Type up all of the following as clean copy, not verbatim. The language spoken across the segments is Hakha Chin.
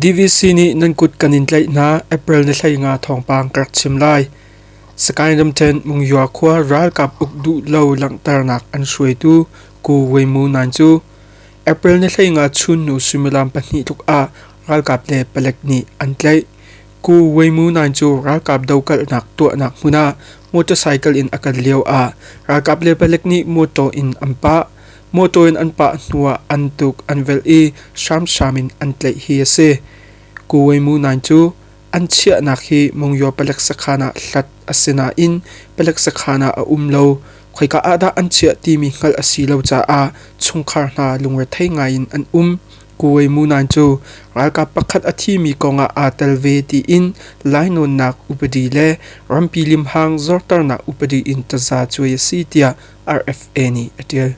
DVC nih nan kut kan in tlaih hna. April ni 15 thawngpang ka rak chim lai. Sagaing ramṭhen Mungyua khua ralkap uk duh lo langhternak an hruaitu Ku Weimu Nain cu April ni 15 chunhnu suimilam 2 tluk ah ralkap le palek nih an tlaih. Ku Weimu Nain cu ralkap dokalhnak tuahnak hmun ah motorcycle in a kal lio ah ralkap le palek nih motor in an pah. Motor in an pah hnuah an tuk an velh i hramhram in an tlaih hi a si. Ku Weimu Nain cu an chiahnak hi Mungyaw palek sakhan ah hlat a si nain palek sakhan ah a um lo. Khoika ah dah an chiah timi hngalh a si lo caah chungkhar hna lungrethei ngaiin an um. Ku Weimu Nain cu ralkap pakhat a thimi kongah aa tel ve tiin lainawnnak upadi le rampi limhang zorternak upadi in taza cuai a si tiah RFA nih a ṭial.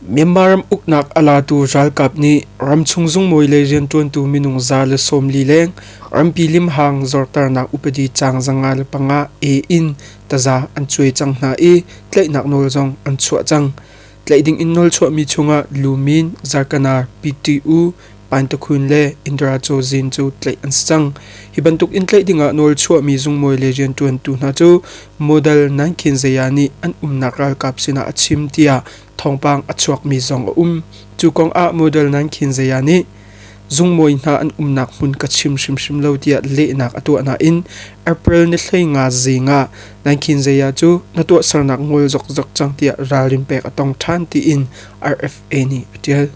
Myanmar ram uknak a latu ralkap nih ramchung zungmawi lei rianṭuantu minung 140 leng rampi limhang zorternak upadi caang 505 A in taza an cuai cang hna i tlaihnak nawl zong an chuah cang. Tlaih ding in nawlchuahmi chungah Lumin, Zarkanar, PTU, Paintakhun le Indra Chozin cu tlaih an si cang. Hi bantuk in tlaih dingah nawlchuahmi zungmawi le rianṭuantu hna cu Model Nankhin Zaya nih an umnak ralkap sinah a chim tiah thawngpang a chuakmi zong a um. Cu kong ah Model Nankhin Zaya nih zungmawi hna an umnak hmun ka chim hrimhrim lo tiah lehnak a tuah nain April ni 15 zing ah Nankhin Zaya cu na tuahsernak ngol zokzok cang tiah ralrin pek a tong ṭhan tiin RFA nih a ṭial.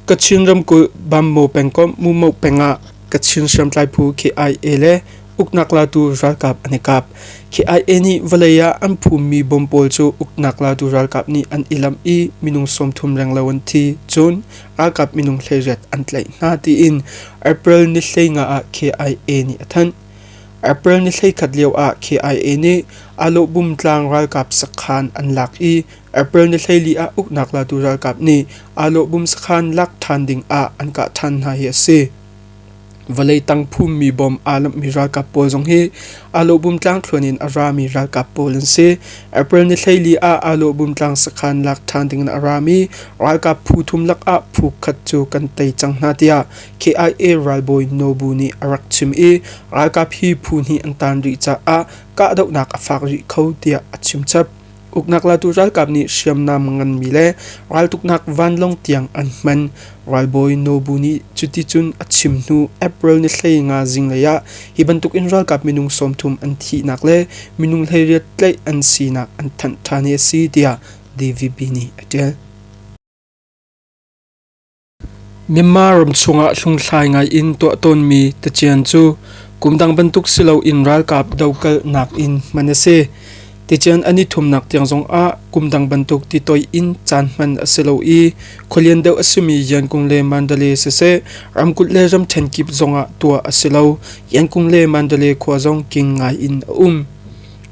Kachin ramkulh Bammo pengkomh Mumoh peng ah Kachin hriamtlai phu KIA le uknak latu ralkap an i kap. KIA nih vawlei ah an phummi bom pawl cu uknak latu ralkap nih an i lamh i minung 30 renglo an thi. Cun ralkap minung 18 an tlaih hna tiin April ni 15 ah KIA nih a thanh. April ni 11 lio ah KIA nih Alawhbum tlang ralkap sakhan an lak i April ni 14 ah uknak latu ralkap nih Alawhbum sakhan lak ṭhan ding ah an kah ṭhan hna hi a si. Vawlei tang phummi bom aa lamhmi ralkap pawl zong hi Alawhbum tlangthluan in a rami ralkap pawl an si. April ni 14 ah Alawhbum tlang sakhan lak ṭhan ding in a rami ralkap phu thum lakah phu khat cu kan tei cang hna tiah KIA ralbawi Nobu nih a rak chim i ralkap hi phu hnih an tan rih caah kahdohnak a fak rih kho tiah a chim chap. Uknak latu ralkap nih hriamnam nganmi le raltuknak vanlawng tiang an hman. Ralbawi Nobu nih cuticun a chim hnu April ni 15 zinglei ah hi bantukin ralkap minung 30 an thihnak le minung 18 tlaih an sinak an thanh ṭhan hi a si tiah DVB nih a ṭial. Myanmar ram chungah hlunghlai ngai in tuah tawnmi tacian cu kumdang bantuk si loin ralkap dokalnak in hman a si. Tacian an i thumnak tiang zongah kumdang bantuk titoih in caan hman a si lo i khualian deuh a simi Yangon le Mandalay siseh ramkulh le ramṭhen kip zongah tuah a si lo. Yangon le Mandalay khua zong king ngai in a um.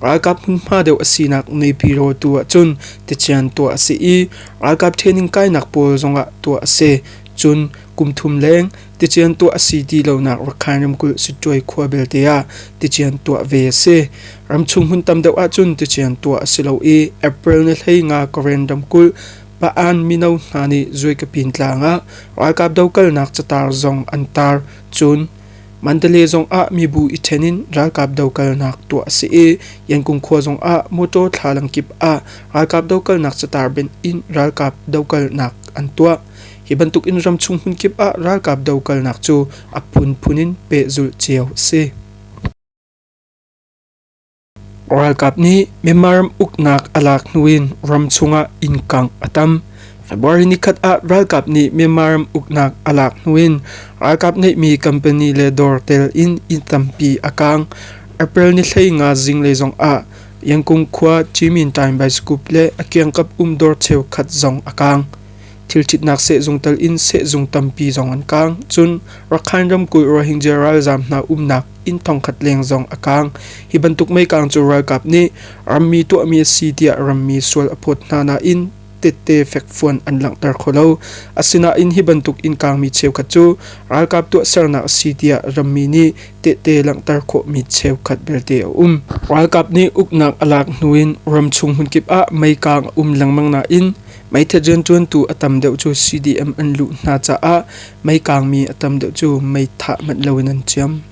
Ralkap hmunhma deuh a sinak Naypyidaw tu ahcun tician tuah a si i ralkap training kainak pawl zongah tuah a si. Cun kum thum leng tician tuah a si ti lonak Rakhine ramkulh Sittwe khua belte ah tician tuah ve a si. Ramchung hmun tam deuh ahcun tician tuah a si lo i April ni 15 Karen ramkulh Pa'an mino hna nih Zuaikapin tlang ah ralkap dokalnak catar zong an tar. Cun Mandalay zongah mibu i ṭhen in ralkap dokalnak tuah a si i Yangon khua zongah motor thlalang kip ah ralkap dokalnak catar benh in ralkap dokalnak an tuah. Hi bantuk in ramchung hmunkip ah ralkap dokalnak cu a phunphun in pehzulh cio a si. Ralkap nih Myanmar ram uknak a lak hnu in ram chungah inn kangh a tam. February nikhat ah ralkap nih Myanmar ram uknak a lak hnu in ralkap ngeihmi company le dawr tel in inn tampi a kang. April ni 15 zinglei zongah Yangon khua Cimin Time Bicycle le a kiangkap um dawr cheukhat zong a kang. Thilṭhitnak sehzung tal in sehzung tampi zong an kang. Cun Rakhine ramkulh Rohingya ralzaam hna umnak inn thongkhat leng zong a kang. Hi bantuk meikang cu ralkap nih rammi tuahmi a si tiah rammi sual a phawt hna nain tette fekfuan an langhter kho lo. Asinain hi bantuk inn kaangmi cheukhat cu ralkap tuahsernak a si tiah rammi nih tehte langhter khawhmi cheukhat belte a um. Ralkap nih uknak a lak hnu in ramchung hmunkip ah meikaang a um lengmang nain meithat rianṭuantu a tam deuh cu CDM an luh hna caah meikaangmi a tam deuh cu mei thah manh loin an ciam.